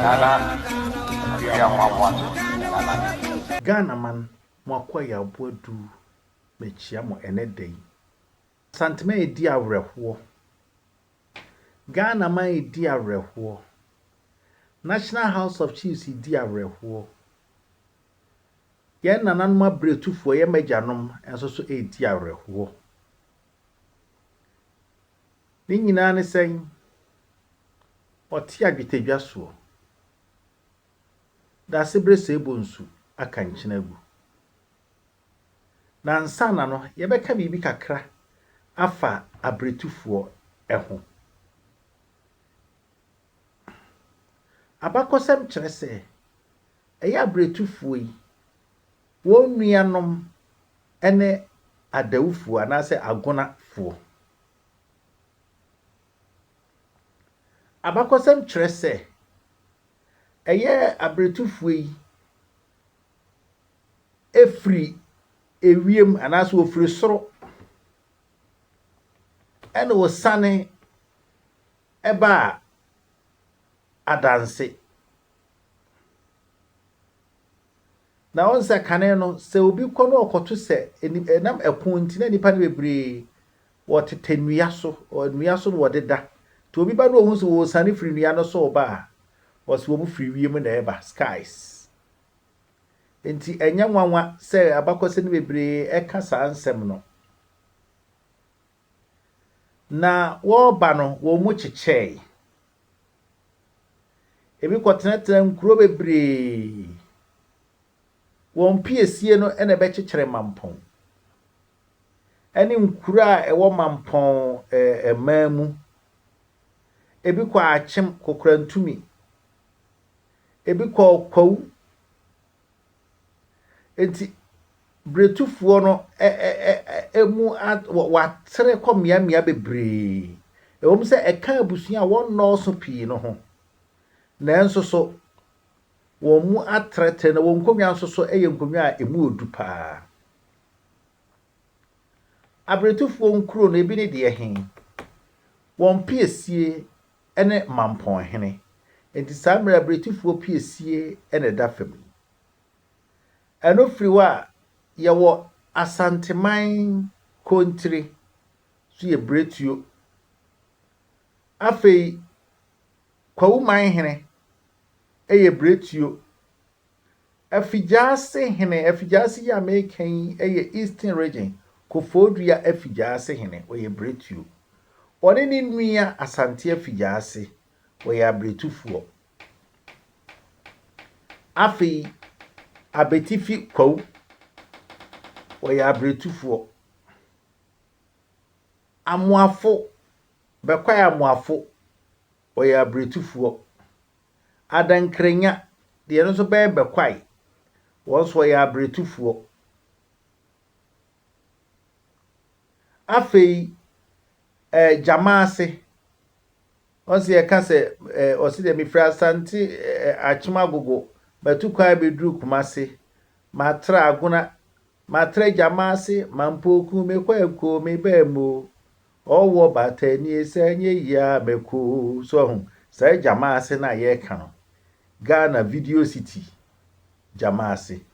Nana Akua Amoako Nana. Ghana man mo akoa yɛ aboa duu mekyia mo ɛnɛ da yi. Asanteman redi awerɛhoɔ. Ghana man redi awerɛhoɔ. National House of Chiefs redi awerɛhoɔ. Yɛn nananom abiretufoɔ, yɛn magyanom nso so redi awerɛhoɔ. Ne nyinaa ne sɛn? Ɔte adwetadwa soɔ. Daasebrɛ Seibo nsu aka nkyene agu. Na ansa na no, yɛbɛka biribi kakra afa abiretufoɔ ho. Abakɔsɛm kyerɛ sɛ, ɛyɛ abiretufoɔ yi, wɔn nuanom ne adawufoɔ anaasɛ agonafoɔ. Abakɔsɛm kyerɛ sɛ, ɛyɛ abiretufoɔ yi efiri ewiem anaasɛ wɔfiri soro ɛna wɔsane ɛbaa adanse. Na wɔn sɛ kane no, sɛ obi kɔ na ɔkɔto sɛ ɛnam ɛko nti na nnipa no bebree wɔtete nnua so, nnua so na wɔdeda. Nti obi ba na ohun sɛ wɔresane firi nnua no so reba a, wɔsɛ wɔn firi wiem na ɛreba, skies. Nti ɛnyɛ nwanwa sɛ abakɔsɛm bebree ɛka saa nsɛm no. Na wɔreba no, wɔn mu kyekyɛe. Ebi kɔtenatena nkuro bebree. Wɔn piesie no na ɛbɛkyekyere Mampɔn. Ɛne nkuro a ɛwɔ Mampɔn ɛman mu. Ebi kɔ Akyem Kokorantumi. Ebi kɔ Kwawu. Nti biretufoɔ no ɛ ɛ ɛ mu wɔatere kɔ mmeammea bebree. Ɛwɔ mu sɛ ɛka abusua a wɔnnɔɔso pii no ho. Nanso so wɔn mu atrɛtrɛ na wɔn nkonnwa nso so yɛ nkonnwa a emu odu paa. Abiretufoɔ nkuro no ebi ne deɛ he. Wɔn piesie ne Mampɔnhene. Nti saa mmerɛ abiretufoɔ piesie na ɛda fam yi. Ɛno firi hɔ a, yɛwɔ Asanteman Kontire so yɛ Biretuo. Afei, Kwawumanhene yɛ Biretuo. Afigyaase hene, Afigyaase yi a mereka yi yɛ Eastern Region, Koforidua Afigyaase hene, ɔyɛ Biretuo. Ɔne ne nua Asante Afigyaase, wɔyɛ abiretufoɔ. Afei, Abetifi Kwawu, wɔyɛ abiretufoɔ. Amoafo, Bɛkwae Amoafo, wɔyɛ abiretufoɔ. Adankranya, deɛ no nso bɛyɛ Bɛkwae, wɔn nso wɔyɛ abiretufoɔ. Afei, Gyamaase, wɔn nso yɛka sɛ ɔsi deɛ mefiri Asante Akyem Agogo, matu kwan abɛduru Kumase, matra Agona, matra Gyamaase, Mampoku, mekɔ Ekuo, mebaa mu ɔwɔ batanie sɛ nyɛ yie a mɛkɔ. So ɔho saa Gyamaase no a yɛreka no, Ghana Video City Gyamaase.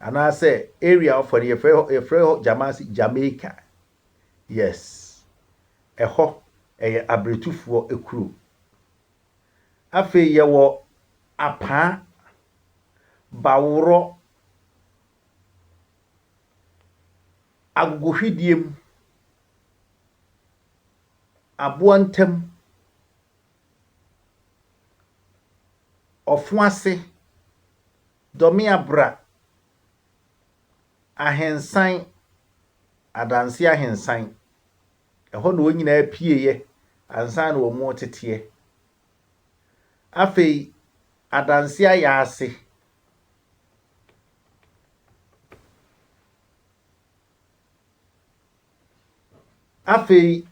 Anaasɛ area ɔfɔ no yɛfrɛ hɔ Gyamaase Jamaica. Yes. Ɛhɔ ɛyɛ abiretufoɔ kuro. Afei yɛwɔ Apaa, Baworɔ, Agogohwediem, Aboantam, Ɔfoase, Dɔmeabra, Ahensan, Adanse Ahensan. Ɛhɔ na wɔn nyinaa pieeɛ ansa na wɔn teteɛ. Afei, Adanse Ayaase. Afei,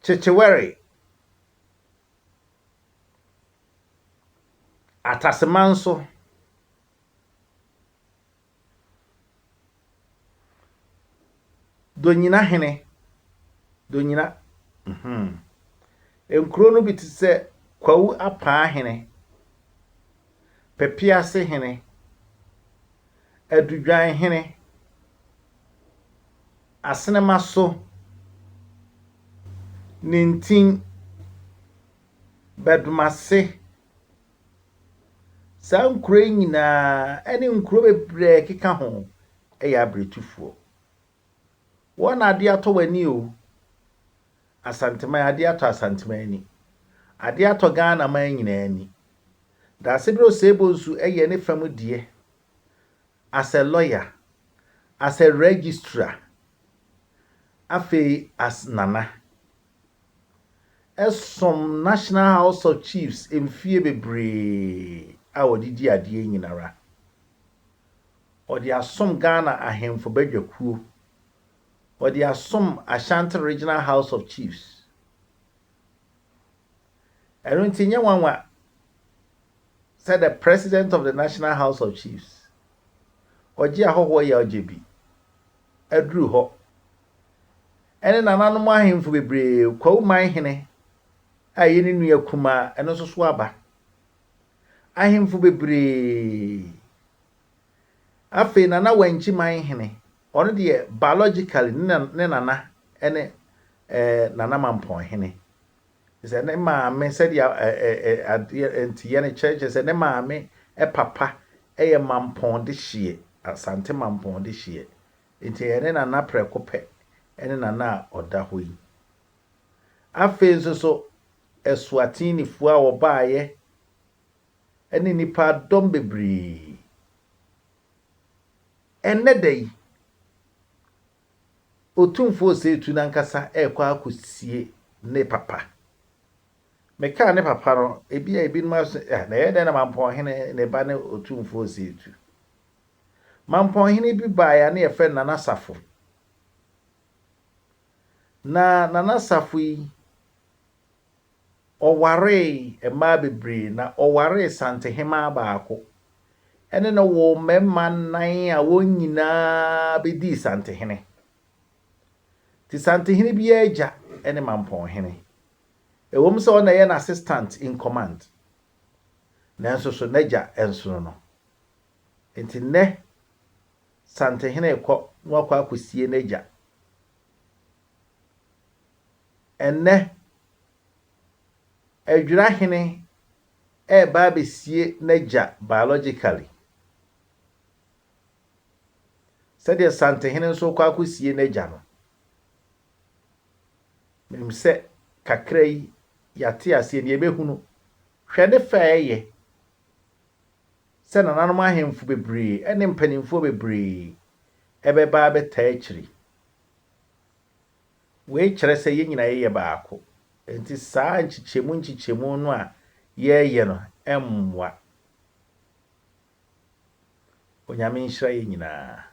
Kyekyewere, Atasemanso, Donyinahene, Donyina. Nkuro no bi te sɛ Kwawu Apaa Hene, Pepease Hene, Adudwan Hene, Asenemaso, Nintin, Bɛdomase. Saa nkuro yi nyinaa ne nkuro bebree a ɛkeka ho yɛ abiretufoɔ. Wɔn na adeɛ atɔ wɔn ani o. Asanteman, adeɛ atɔ Asanteman ani. Adeɛ atɔ Ghana man nyinaa ani. Daasebere Osei-Bonsu yɛ ne fam deɛ as a lawyer, as a registrar, afei as Nana. Ɛsom National House of Chiefs mfie bebree a ɔde di adeɛ nyinara. Ɔde asom Ghana ahemfo badwakuo. Ɔde asom Ashanti Regional House of Chiefs. Ɛno nti nyɛ nwanwa sɛ the president of the National House of Chiefs, ɔgye ahɔhoɔ yɛ ɔgye bi aduru hɔ. Ɛne nananom ahemfo bebree, Kwawu man hene a ɛyɛ ne nua kumaa, ɛno nso so aba. Ahemfo bebree. Afei Nana Wankyi man hene, ɔno deɛ biologically ne nana ne Nana Mampɔn hene. Sɛ ne maame sɛdeɛ adeɛ ntiyɛ no kyerɛkyerɛ sɛ ne maame papa yɛ Mampɔn dehyeɛ, Asante Mampɔn dehyeɛ. Nti ɛyɛ ne nana prɛko pɛ ne nana a ɔda hɔ yi. Afei nso so Eswatinifoɔ a wɔbaeɛ ne nnipa dɔm bebree. Ɛnnɛ da yi, Otumfoɔ Osei Tutu n'ankasa rekɔ akɔsie ne papa. Mekaa ne papa no, ebi a ebinom aso ah, na ɛyɛ dɛn na Mampɔnhene ne ba ne Otumfoɔ Osei Tutu. Mampɔnhene bi baeɛ a ne yɛfrɛ no Nana Safo. Na Nana Safo yi, ɔwaree mmaa bebree na ɔwaree Santehemaa baako. Ɛne no woo mmarima nnan a wɔn nyinaa bɛdii Santehene. Nti Santehene biara agya ne Mampɔnhene. Ɛwom sɛ ɔna ɛyɛ n'assistant in command, nanso so n'agya nsono no. Nti nnɛ Santehene rekɔ na wakɔ akɔsie n'agya. Ɛnnɛ Adwirahene reba abɛsie n'agya biologically. Sɛdeɛ Santehene nso rekɔ akɔsie n'agya no. Menim sɛ kakra yi yɛate aseɛ deɛ yɛbɛhunu. Hwɛ ne fɛ a ɛyɛ sɛ nananom ahemfo bebree ne mpanimfoɔ bebree ɛbɛba abɛtaa akyiri. Wei kyerɛ sɛ yɛn nyinaa yɛyɛ baako. Nti saa nkyekyɛmu nkyekyɛmu no a yɛreyɛ no mmoa. Onyame nhyira yɛn nyinaa.